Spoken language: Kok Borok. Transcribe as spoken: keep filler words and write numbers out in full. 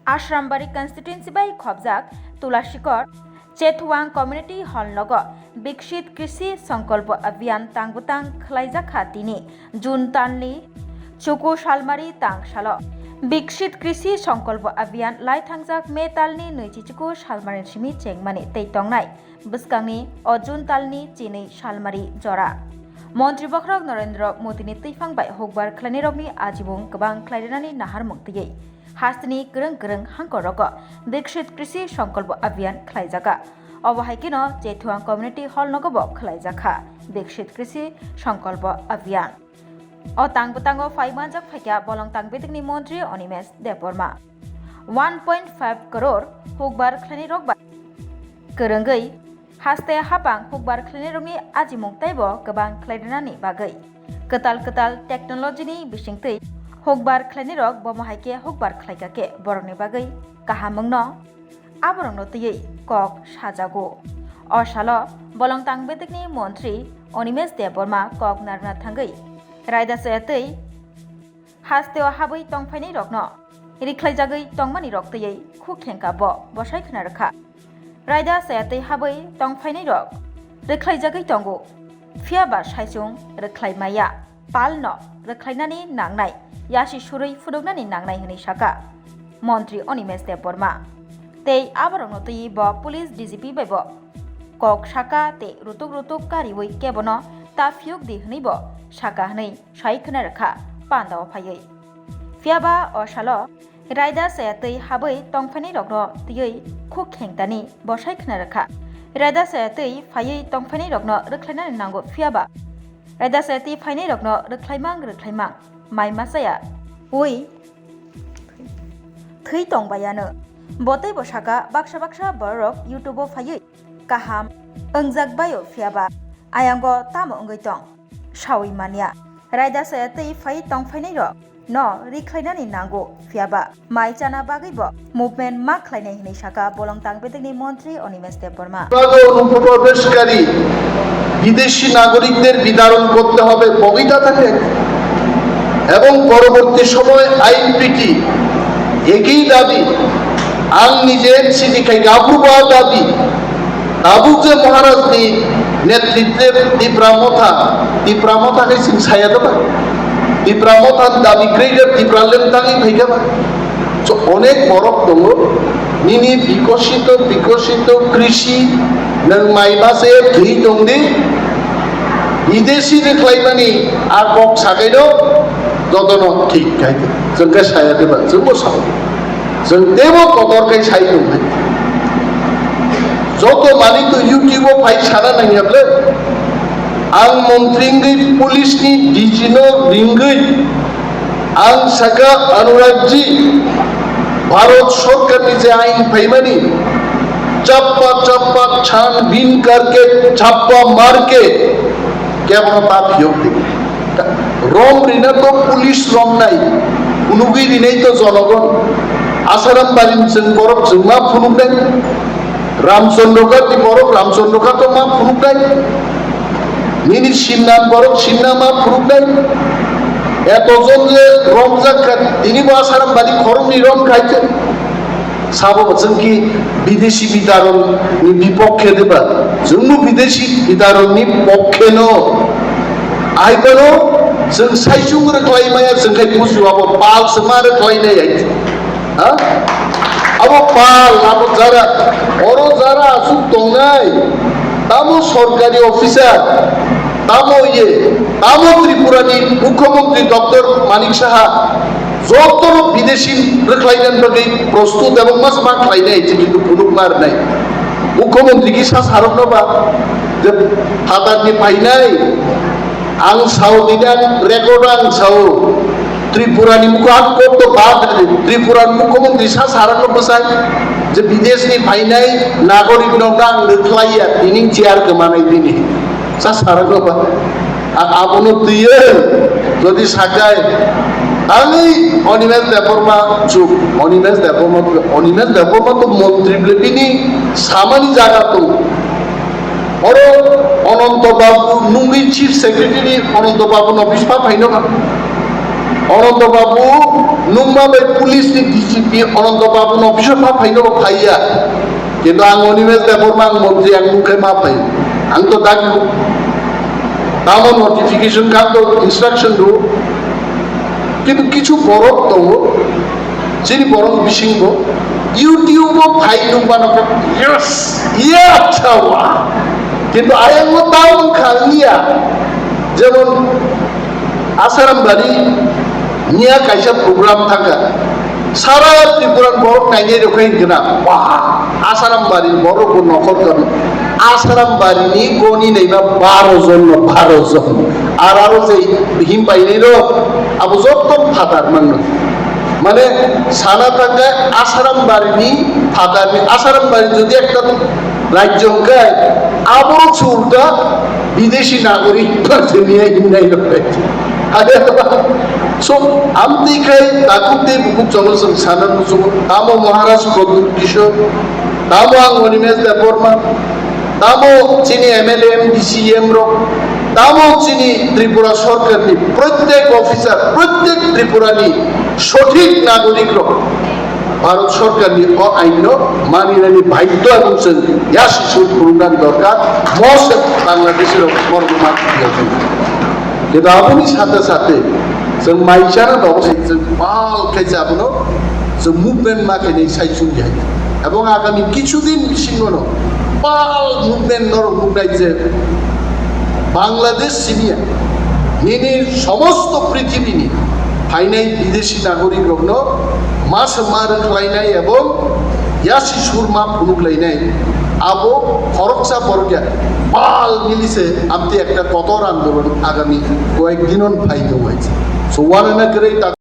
Ashrambari constituency bai khobjak Tulashikor Chethuang Community Hall nogo Viksit Krishi Sankalpa Abhiyan tang bwtang khwlaijakha tini June talni chuku salmari tang salo. Viksit Krishi Sankalpa Abhiyan lai thangjak May talni nwichi chuku salmari simi chengmani tei tongnai bwskangni o June talni chinwi salmari jora. Montri bokhorok Narendra Modini twiphang bai hukbar khlainairokni ajimung kwbang khlairwnani naharmung twiwi hasteni kwrwng kwrwng hangkorrogo Viksit Krishi Sankalpa Abhiyan khlaijakha. Obo hai kheno Chethuang Community Hall nogobo khlaijakha Viksit Krishi Sankalpa Abhiyan. O tang bwtango phai manjak phaikha bolong tang bedekni montri Animesh Debbarma. One point five crore hukbar khlainairok bai kwrwngwi haste hapang hukbar khlainairokni ajimung teibo kwbang khlairwnani bagwi kwtal kwtal technology ni bisingtwi hukbar khlainairok bomo hai khe hukbar khlaikha khe borokni bagwi kaham wngno aborokno twiwi kok sajago. O salo bolong tang bedekni montri Animesh Debbarma kok narwkna thangwi raida chaya twi hasteo habwi tongphainairokno rikhlaijagwi tongmani rok twiwi khuk khengkha bo bwsai khna rwkha. Raida chaya twi habwi tongphainairok rikhlaijagwi tongo, phiyaba saichung rikhlai maya, palno rikhlainani nangnai, yasi surwi phunuknani nangnai hwnwi sakha Montri Animesh Debbarma. Tei aborokno twiwi bo police D G P bai bo kok sakha tei rutuk rutuk kariwi kebono ta phiyok di hwnwi bo sakha hwnwi sai khna rwkha pandao phaiwi. Phiyaba o salo raida chaya twi habwi tongphainairokno twiwi khuk khengtani bwsai khna rwkha. Raida chaya twi phaiwi tongphainairokno rwkhlainani nango, phiyaba raida chaya twi phainairokno rwkhlaimang rwkhlaimang mai ma chaya wi thwi tong baiano. Bo teibo sakha baksa baksa bororok YouTube o phaiwi kaham wngjak baio, phiyaba ayango tamo wngwi tong sawi manya. Raida chaya twi phai tongphainairok no rikhlainani nango, phiyaba mai chana bagwi bo movement ma khlainai hwnwi sakha bolong tang bedekni montri Animesh Debbarma. অনুপ্রবেশকারী বিদেশি নাগরিকদের বিতাড়ন করতে হবে বগিতা থেকে এবং পরবর্তী সময় আইএনপিটি একই দাবি, ang nije N C D khai gaphruba dabi, tabuk je Maharajni netrite Tipra Motha, Tipra Motha khai chwng saya doba, Tipra Motha dabi Greater Tipraland tangwi phaikha ba. So, onek borok tongo, nini bikosito, bikosito krishi, nwng mai ma se thwi tongdi, bidesi rwkhlaimani a kok sakaino jotono thik khai di. Chwng khe saya diba, chwngbo sao. Chwng teibo kotor khai sai tong hai. Joto manwi to YouTube o phai sana nangya ble. Ang montri wngwi police ni D G no ringwi ang saka Anurag ji, Bharat Sarkar ni je ain phaimani chappa chappa chhanbin karke chappa marke kebono ta phiyok di. Rom rina to police rom nai, unugwi rinai to jonogon. Asaram barim chwng borok chwng ma phunuk nai. Ramchandra Ghat ni borok Ramchandra Ghat to ma phunuk nai. Nini Simnan borok Simna ma phunuk nai. Eto jon je rom jak kha, tini bo Asaram bari khoroknwi rom khai khe. Sabo bo chwng ki bidesi bitaron ni bipokhe diba? Chwngbo bidesi bitaron ni pokhe no. Ai bono chwng saichung rwkhlai maya, chwng khai bujiwa bo pal se ma rwkhlai nai ai. Ha? Abo pal, abo jara, oro jara asuk tongnai, tamo sorkari officer, tamo iye, tamo Tripura ni Mukhyamantri Doctor Manik Saha, jotono bidesi rwkhlainani bagwi prostut ebong mas ma khlainai, je kintu phunuk ma rwnai. Mukhyamantri ki sa sarokno ba, je phatarni phainai, ang sao, nini record ang sao, Tripura ni mukha kot to bad, Tripura ni mukhyamantri sa sarokno bwsai, je bidesh ni phainai nagorik no ang rwkhlaiya, tini chair kwmanai tini. Sa sarokno ba. A-, abono twiwi jodi sakai, ani Animesh Debbarma chuk, Animesh Debbarma, Animesh Debbarma to montri ble bini samani jaga to. Oro Ananto Babu nungwi Chief Secretary Ananto Babu no bispa phaino ka. Ananto Babu Nungma bai police ni D G P Ananta Babu no office o ma phai no phai ya. Kintu ang Animesh Debbarma ang montri ang nung khe ma phai. Ang to dak tamo notification kang to instruction do. Kintu kichu borok tongo. Chini borok bisingo YouTube o phai nung mano khe, yes, ya chawa. Kintu ayang o tamo khang ya. Jemon Asarambari niya kaisa program thangkha. Sara Tripura ni borok nainai rok khe hingkhe na, wah, Asarambari borok bo nokhor kami. Asarambari ni goni naima baro jon no baro jon. Ar aro je him painai rok, abo jotto phatar mangno. Mane sana thangkhe Asarambari ni phatar ni, Asarambari jodi ekta rajyo hwnkhe, aborok se ulta bideshi nagorik pharsemiya himnai rok hai. Ade so, amtwi khai takuk tei bukuk chwngno chwng sana muchungo. Tamo Maharaj Pradyut Kishore, tamo ang Animesh Debbarma, tamo chini M L A, M D C, M rok, tamo chini Tripura sorkarni prottek officer, prottek Tripurani sothik nagorik rok. Bharat sorkarni o ainno maninani baidhyo ebong chwng yasi sur phunuknani dorkar, mose Bangladeshi rok morok ma phiyokgwi. Kintu aboni sathe sathe chwng mai chana dogo se chwng bal khe abono chwng movement ma khe nai sai chungjai. Ebong agami kichu din bisingono bal movement norok nuknai je Bangladesh simiya nini somosto prithibini phainai bideshi nagorik rokno ma se ma rwkhlainai ebong yasi sur ma phunuklainai abo khoroksa borok ya bal mili se amtwi ekta kotor andolon agami koyek dinon phai tongwai. So wanana kwrwi ta